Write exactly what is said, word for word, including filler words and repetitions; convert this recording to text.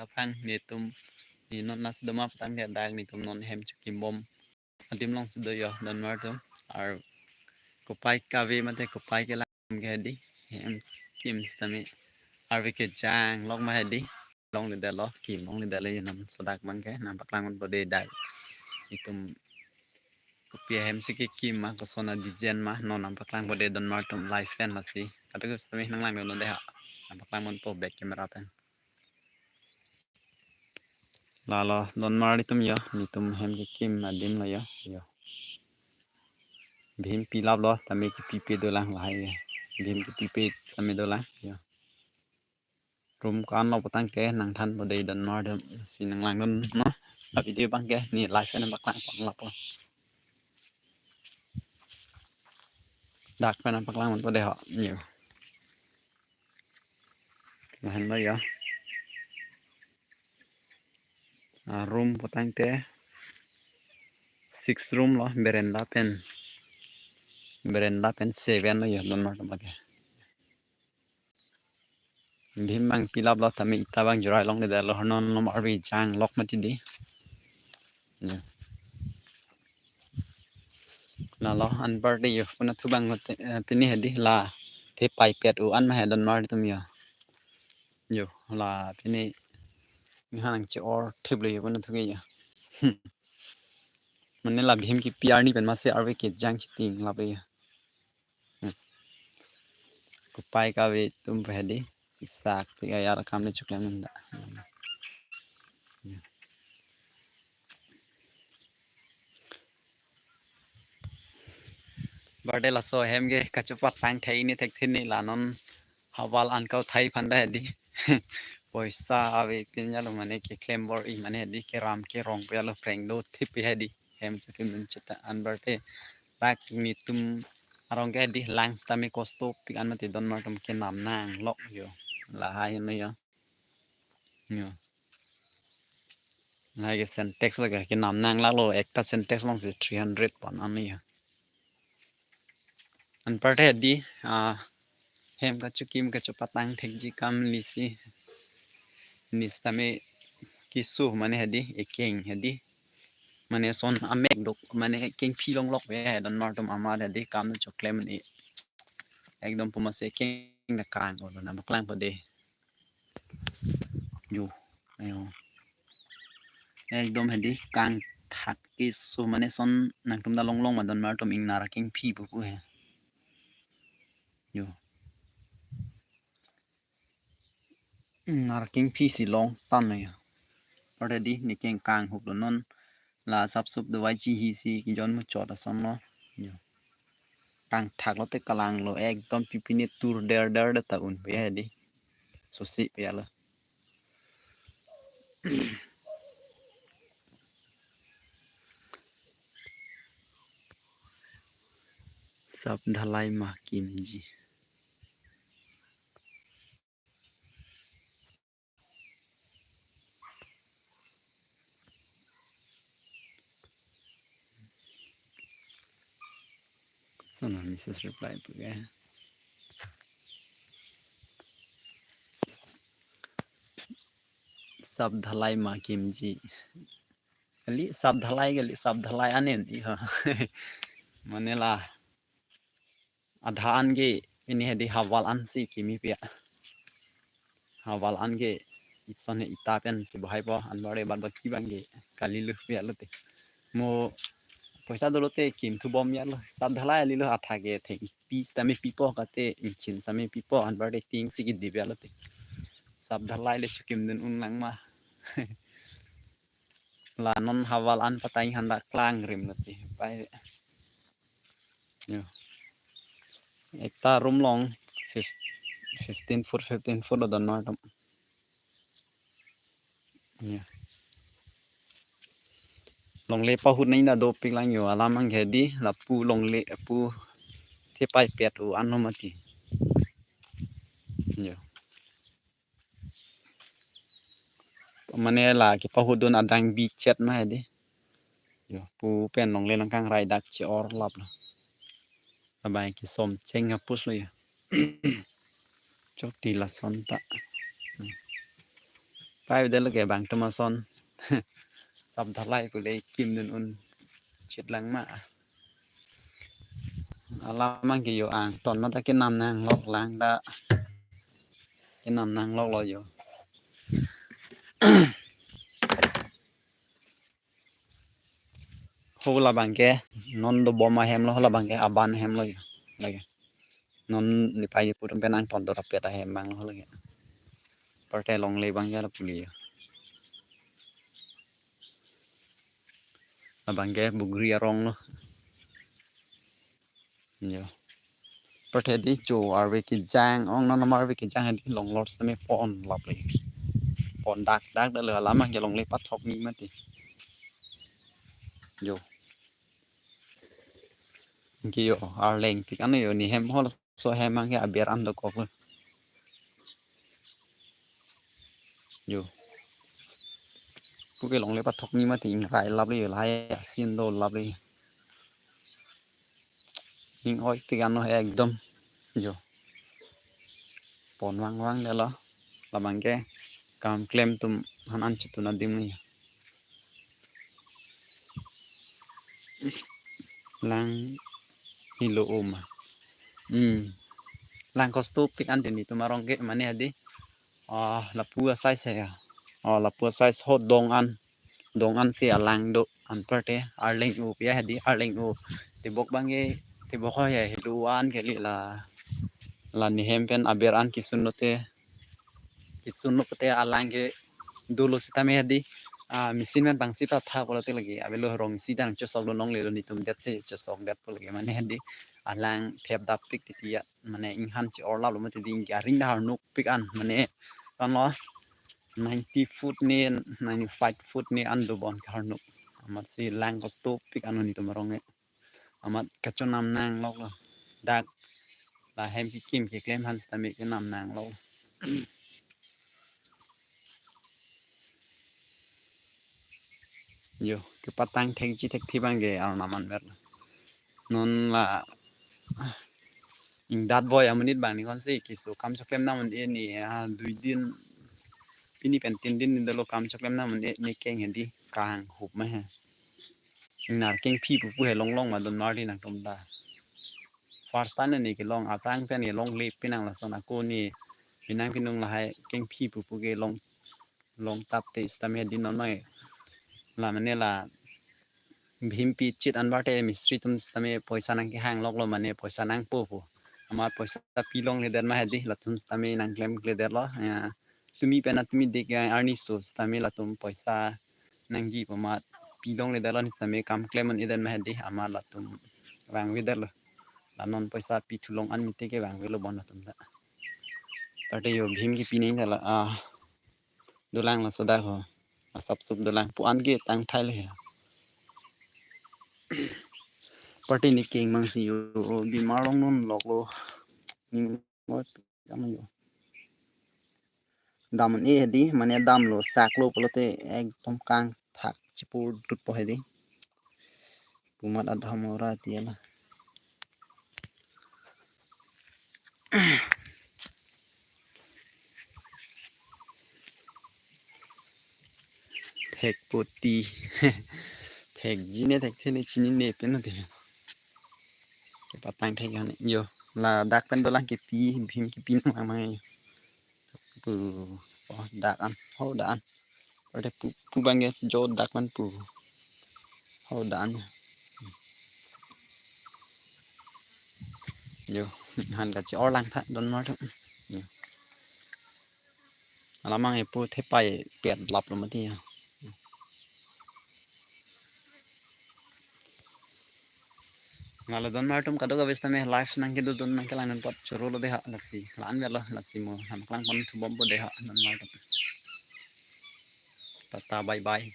Aphrang netum, ne non nasi doma patang ke dak netum non hem chokimbom adim alongsi do yo donmar atum. Ar kopai kave mate kopai kelang ke hedi, hem kim sitame arve kejang lok ma hedi. Longledetlo, kim longledetlo, yo non laso dak abang ke nangpaklang ponpo dei dak. Itum kopi ahem si kekim ma, koson a design ma, non nangpaklang ponpo dei donmar atum, live pen lasi. Kadokave sitame nanglangdun non dei ha. Nangpaklang ponpo back camera pen. Lalo donmar atum yo, netum hem kekim adim lo yo, yo. Bihim pilaplo, tame kepipe dolang lahai yo. Bihim kepipe tame dolang yo. Room ko-an lo patang ke nangthan ponpo dei donmar atum, si nanglangdun non. La video abang ke ne live pen nangpaklang pon lapo. Dak pen nangpaklang ponpo dei ho. Yo. Lahenlo yo. Ah, room patang te six room lo, veranda pen. Veranda pen seven lo yo donmar atum lake. Bihim abang pilaplo, tame ita abang jurai longledetlo, non nom arve kejang lok mati dei. Ya. Lalo anpar dei yo, puna thu abang te, eh, pini hedi la thepai pet u an ma he donmar atum yo. Yo, la pini nangche-or thip lo yo, puna thu ke yo. Mane la bihim kepi arni pen masi arve kejang chiting lape yo. Hmm. Kopai kave atum pa hedi, siksak pik ayar kam le choklem nang da. Barte laso hem ke kachepatang thek ni thekthe ni, la non hawal an kauthai aphan da hedi. Poisa ave pin jalo mane keklem bor-i mane hedi, keram kerong pe jalo, preng do thip pe hedi. Hem chokim dun cheta anpar te dak netum arong ke hedi lang sitame kosto pik an mati donmar atum, kenam nang lok yo. Lahai no yo. Yo. Lahai ke Sintex lake kenam nang lak lo, ekta Sintex alongsi three hundred pon an yo. Anpar te hedi, ah, hem kachokim kachepatang thekji kam lisi. Ne sitame keso mane hedi, ekeng hedi. Mane son amek dok, mane kengphi longlok ve he donmar atum, amat hedi kam choklem ni. Ekdom pu masi keng na kang ko na paklang ponpo dei. Yo, ayo. Ekdom hedi kangthak keso mane son nangtum ta longlong ma donmar atum, ingnar kengphi pu pu he. Yo. Ingnar kengphi si long tan na yo. Already ne keng kanghup lo non. La sapsup dawai chihi si kijon muchot ason lo. Yo. Kangthak lote kalang lo, ekdom pipine tur der der de ta un pe hedi. Sosi pe lo. Sab dhalai ma kimji. Sana message reply pu ke. Sab dhalai ma kimji. Kali sab dhalai, kali sab dhalai anen iha. Mane la adha an ke pini hedi hawal an si kimi pia. Hawal an ke ison he ita pen si bahai po, anpar te bat bat kibang ke kali luh pia lote. Mo poisa dolote kim thu bom ya lo. Sab dhalai ali lo, athak ke thengpi sitame pipo, kate ingchin sitame pipo, anpar te ting si kidi pia lote. Sab dhalai le chokim dun un lang ma. La non hawal an patang handa klang rim nati. Pai. Yo. Ekta room along fif-, fifteen foot, fifteen foot lo donmar atum. Yo. Longle pahut nai na dopik lang yo, alam ang hedi, lapu longle, pu thepai pet u an lo mati. Yo. Mane la kepahut dun adang bichet ma hedi. Yo, pu pen longle nangkangrai dak che-or lap lo. Labai kesom cheng hapus lo yo. Chokti lason ta. Pai delo ke bang tumason. Sap dhalai pule kimdun un chit lang ma. Alam abang ke yo angton ma ta kenam nanglok lang ta. Kenam nangloklo yo. Ho labang ke non dobom ahem lo, ho labang ke aban ahem lo yo. Lake. Non nipai nipu atum pen angton dorapet ahem abang lo lake. Aparte longle abang ya la pule yo. Labang ke Bugri arong lo. Yo. Aparte di cho arve kejang, ong non arve kejang di longlor seme pon lap le. Pon dak dak dalo, alam abang ke longle pathok ni mati. Yo. Ke yo, arleng tik ano yo, ne hem hol so hem abang ke aber an dokok lo. Yo. Puke longle pathok ni mati, ingrai lap le yo, lahai asin do lap le. Ning oi tik ano ekdom. Yo. Pon vang vang dalo. Labang ke kam klem atum han an chitun adim ni. Lang hilo oma. Hmm. Lang kosto pik an deni atum arong ke mane hadi. Ah, lapu a-size ya. Oh, lapu a-size ho dong an. Dong an si alang do, anparte arleng u pia hadi, arleng u. Tebok abang ke, tebok ho ya hilo an ke li la. La ne hem pen aber an kisun lote. Kisun lote alang ke dolo sitame hadi. Ah, machine pen bang si patha pulote lake. Avelo rong si dang chosok do nongle lo, netum det si chosok det pu lake mane hadi. Alang thep dap pik titi ya. Mane inghan chi-or lap lo mati di, ingke aring da harnuk pik an mane. Kan lo ninety foot ne, ninety-five foot ne an dobon ke harnuk. Amat si lang kosto pik an netum arong e. Amat kachonam nanglok lo. Dak la hem kekim keklem han sitame kenam nanglok lo. Yo, kepatang thekji thekthi abang ke arnam anver lo. Non la ingdat boi amonit abang ni konsi keso kam choklem dam un-e ne, ah, dui din, pini pen tin din dolo kam choklem dam un-e ne keng hedi kanghup ma he. Ingnar kengphi pupu he longlong ma don marli nangtum ta. First time ne kelong, aphrang pen kelongle pinang, lason ako ne pinang pinung lahai kengphi pupu kelong, long tap te sitame hadi non mai. La mane la bhim pichit anparte mistri atum sitame poisa nangkehang lok lo mane poisa nangpo pu. Amat poisa pilongledet ma hadi latum sitame nangklemkledet lo. Ya. Tumi pen atumi dik ya arni so sitame latum poisa nangji pu amat pilongledet lo, ne sitame kam klem un-edet ma hadi amat latum vangvedet lo. La non poisa pi thulong an mite ke vangvelo bon latum ta. Aparte yo bhim kepi nangji ta la, ah, dolang laso dak ho. Asap sup dolang pu an ke tang thai le he. Aparte ne keng mang si yo bimar long non lok lo. Ning mo kama yo. Dam un-e hedi, mane damlo saklo pulote ekdom kangthak chipur dut po hedi. Pu amat adham ora ti la. Thek poti. Thekji ne thekthe ne chinine pen te. Kepatang thek han yo. Ladak pen dolang kepi, bhim kepi nang mang mang. Pu, oh, dak an, ho dak an. Ode pu, pu abang ke jo dak man pu. Ho dak an. Yo, han kachi-or lang tha don mar thu. Yo. Alamang epu thepai pet lap lo mati ya. Nalo don mar atum kadokave sitame live nangkedo don nangkelang non pot choro lo de ha lasi. La-an velo lasi mo ham klang pon thubom po de ha don mar atum. Tata bye bye.